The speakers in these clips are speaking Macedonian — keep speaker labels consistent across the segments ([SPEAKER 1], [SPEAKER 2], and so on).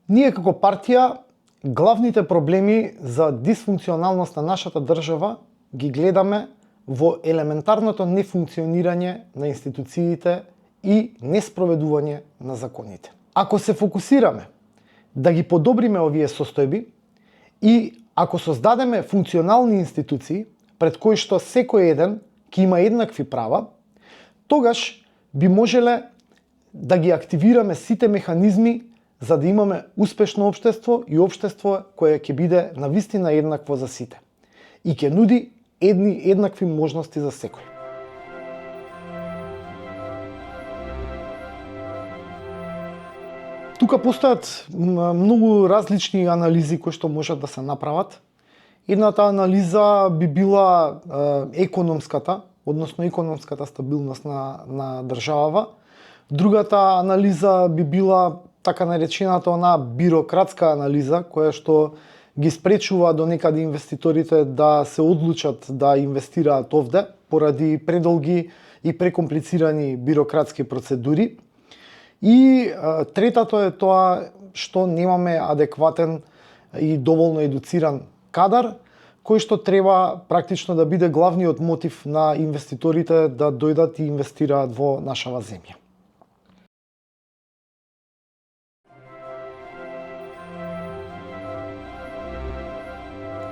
[SPEAKER 1] Ние како партија главните проблеми за дисфункционалност на нашата држава ги гледаме во елементарното нефункционирање на институциите и неспроведување на законите. Ако се фокусираме да ги подобриме овие состојби и ако создадеме функционални институции пред кои што секој еден ќе има еднакви права, тогаш би можеле да ги активираме сите механизми за да имаме успешно општество и општество кое ќе биде навистина еднакво за сите и ќе нуди еднакви можности за секој. Тука постојат многу различни анализи кои што можат да се направат. Едната анализа би била економската, односно економската стабилност на државава. Другата анализа би била така наречената бирократска анализа, која што ги спречува до некаде инвеститорите да се одлучат да инвестираат овде поради предолги и прекомплицирани бирократски процедури. И третото е тоа што немаме адекватен и доволно едуциран кадар, кој што треба практично да биде главниот мотив на инвеститорите да дојдат и инвестираат во нашава земја.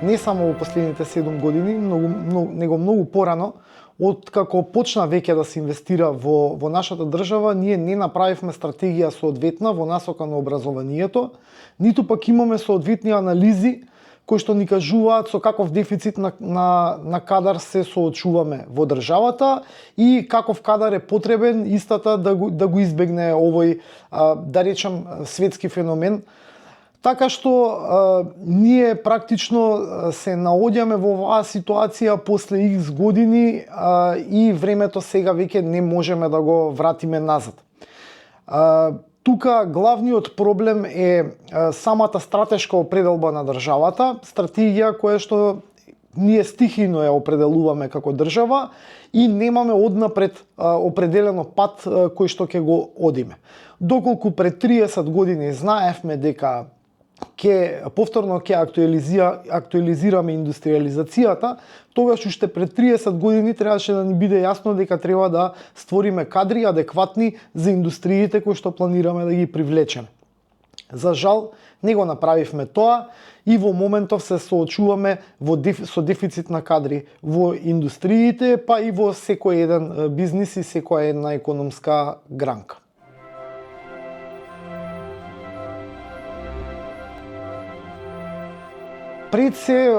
[SPEAKER 1] Не само во последните 7 години, него многу порано, откако почна веќе да се инвестира во нашата држава, ние не направивме стратегија соодветна во насока на образованието, ниту пак имаме соодветни анализи кои што ни кажуваат со каков дефицит на кадар се соочуваме во државата и каков кадар е потребен истата да го избегне овој, да речем, светски феномен. Така што ние практично се наоѓаме во оваа ситуација после X години и времето сега веќе не можеме да го вратиме назад. Тука главниот проблем е самата стратешка определба на државата, стратегија која што ние стихино ја определуваме како држава и немаме однапред определено пат кој што ќе го одиме. Доколку пред 30 години знаевме дека повторно ќе актуализираме индустриализацијата, тогаш уште пред 30 години требаше да ни биде јасно дека треба да створиме кадри адекватни за индустриите кои што планираме да ги привлечеме. За жал, не го направивме тоа и во моментов се соочуваме со дефицит на кадри во индустриите, па и во секој еден бизнис и секоја една економска гранка. Пред се,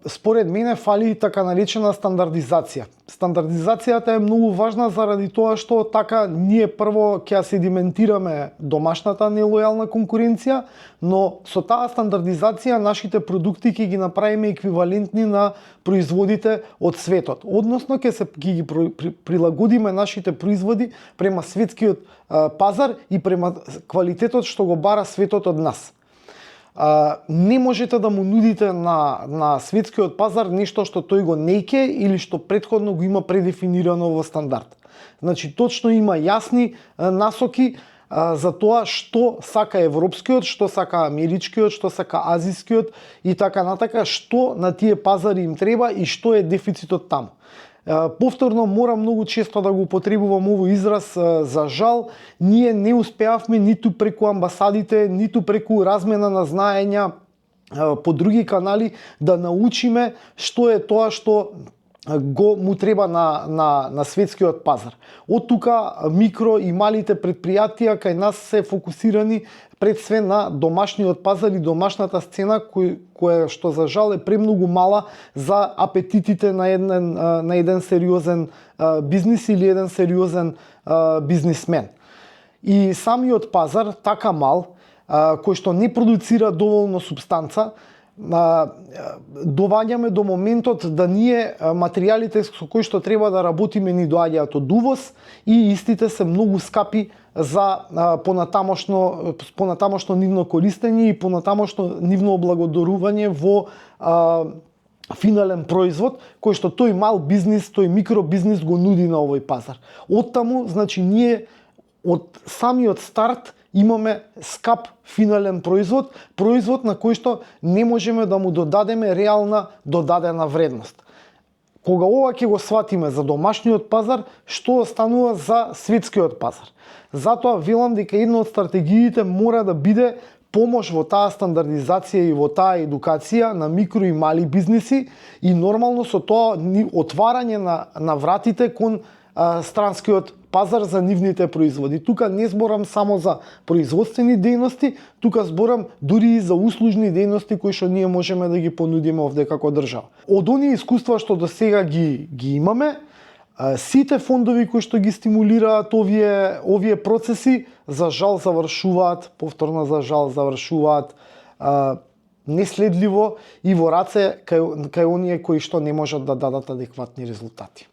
[SPEAKER 1] според мене, фали така наречена стандардизација. Стандардизацијата е многу важна заради тоа што така ние прво ќе седиментираме домашната нелојална конкуренција, но со таа стандардизација нашите продукти ќе ги направиме еквивалентни на производите од светот. Односно ќе ги прилагодиме нашите производи према светскиот пазар и према квалитетот што го бара светот од нас. Не можете да му нудите на светскиот пазар нешто што тој го неќе или што претходно го има предефинирано во стандард. Значи, точно има јасни насоки за тоа што сака европскиот, што сака америчкиот, што сака азискиот и така натака, што на тие пазари им треба и што е дефицитот таму. Повторно морам многу често да го употребувам овој израз, за жал, ние не успеавме ниту преку амбасадите, ниту преку размена на знаења по други канали да научиме што е тоа што му треба на светскиот пазар. Од тука микро и малите предпријатија кај нас се фокусирани пред све на домашниот пазар и домашната сцена која што за жал е премногу мала за апетитите на еден сериозен бизнис или еден сериозен бизнисмен. И самиот пазар така мал, кој што не продуцира доволно субстанца, доваѓаме до моментот да ние материјалите со кои што треба да работиме ни доаѓаат од увоз и истите се многу скапи за понатамошно нивно користење и понатамошно нивно облагодорување во финален производ кој што тој мал бизнис, тој микробизнис го нуди на овој пазар. Оттаму, значи, ние од самиот старт имаме скап финален производ, производ на кој што не можеме да му додадеме реална додадена вредност. Кога ова ќе го сватиме за домашниот пазар, што останува за светскиот пазар? Затоа велам дека една од стратегиите мора да биде помош во таа стандардизација и во таа едукација на микро и мали бизниси и нормално со тоа отварање на вратите кон странскиот пазар за нивните производи. Тука не зборам само за производствени дејности, тука зборам дури и за услужни дејности кои што ние можеме да ги понудиме овде како држава. Од оние искуства што до сега ги имаме, сите фондови кои што ги стимулираат овие процеси, за жал завршуваат, повторно за жал завршуваат неследливо и во раце кај оние кои што не можат да дадат адекватни резултати.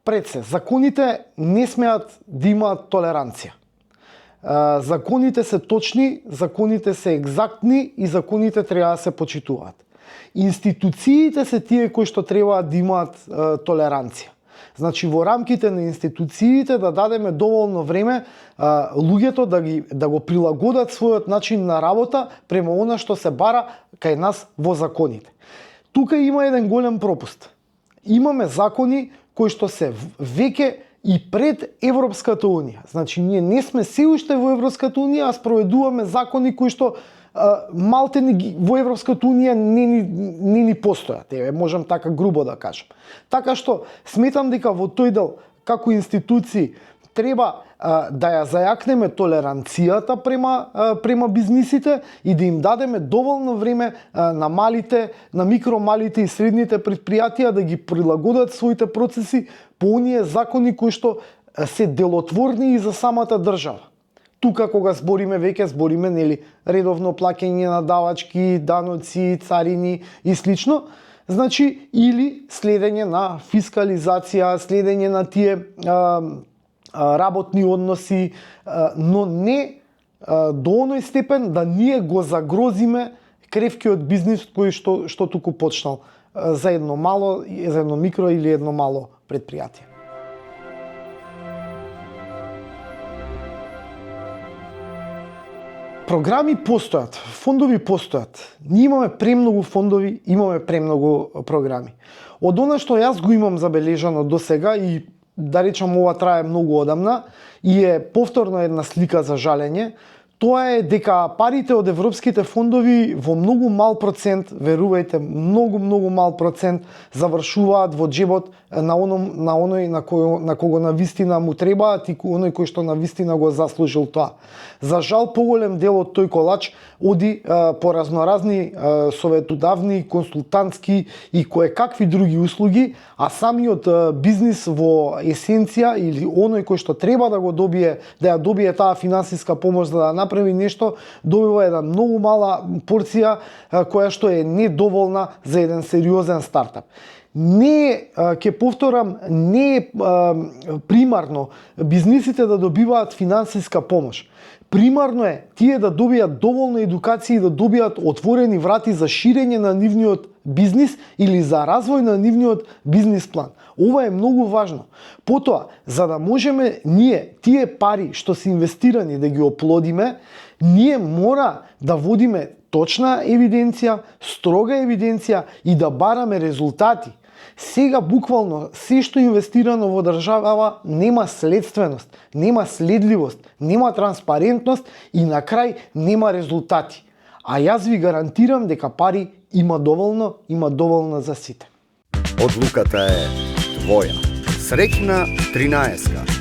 [SPEAKER 1] Пред се, законите не смеат да имаат толеранција. Законите се точни, законите се екзактни и законите треба да се почитуваат. Институциите се тие кои што треба да имаат толеранција. Значи во рамките на институциите да дадеме доволно време луѓето да го прилагодат својот начин на работа према она што се бара кај нас во законите. Тука има еден голем пропуст. Имаме закони кои што се веќе и пред Европската Унија. Значи, ние не сме се уште во Европската Унија, а спроведуваме закони кои што малте во Европската Унија не ни постојат. Можам така грубо да кажам. Така што, сметам дека во тој дел, како институции, треба да ја зајакнеме толеранцијата према бизнисите и да им дадеме доволно време на микро, малите и средните предпријатија да ги прилагодат своите процеси по оние закони кои што се делотворни и за самата држава. Тука кога веќе збориме редовно плаќање на давачки, даноци, царини и слично, значи или следење на фискализација, следење на тие работни односи, но не до оној степен да ние го загрозиме кревкиот бизнис кој што туку почнал за едно микро или едно мало предпријатие. Програми постојат, фондови постојат. Ние имаме премногу фондови, имаме премногу програми. Од она што јас го имам забележано до сега и да речам ова трае многу одамна и е повторно една слика за жалење, тоа е дека парите од европските фондови во многу мал процент, верувајте, многу мал процент завршуваат во джебот на оној на кого навистина му требаат и оној кој што навистина го заслужил тоа. За жал, поголем дел од тој колач оди по разноразни советодавни, консултантски и коекакви други услуги, а самиот бизнис во есенција или оној кој што треба да ја добие таа финансиска помош за да направи нешто, добива една многу мала порција која што е недоволна за еден сериозен стартап. Не, ќе повторам, не е примарно бизнисите да добиваат финансиска помош. Примарно е тие да добијат доволна едукација и да добијат отворени врати за ширење на нивниот бизнис или за развој на нивниот бизнис план. Ова е многу важно. Потоа, за да можеме ние тие пари што се инвестирани да ги оплодиме, ние мора да водиме точна евиденција, строга евиденција и да бараме резултати. Сега буквално се што инвестирано во држава нема следственост, нема следливост, нема транспарентност и на крај нема резултати. А јас ви гарантирам дека пари има доволно за сите.
[SPEAKER 2] Одлуката е твоја. Среќна 13-ка.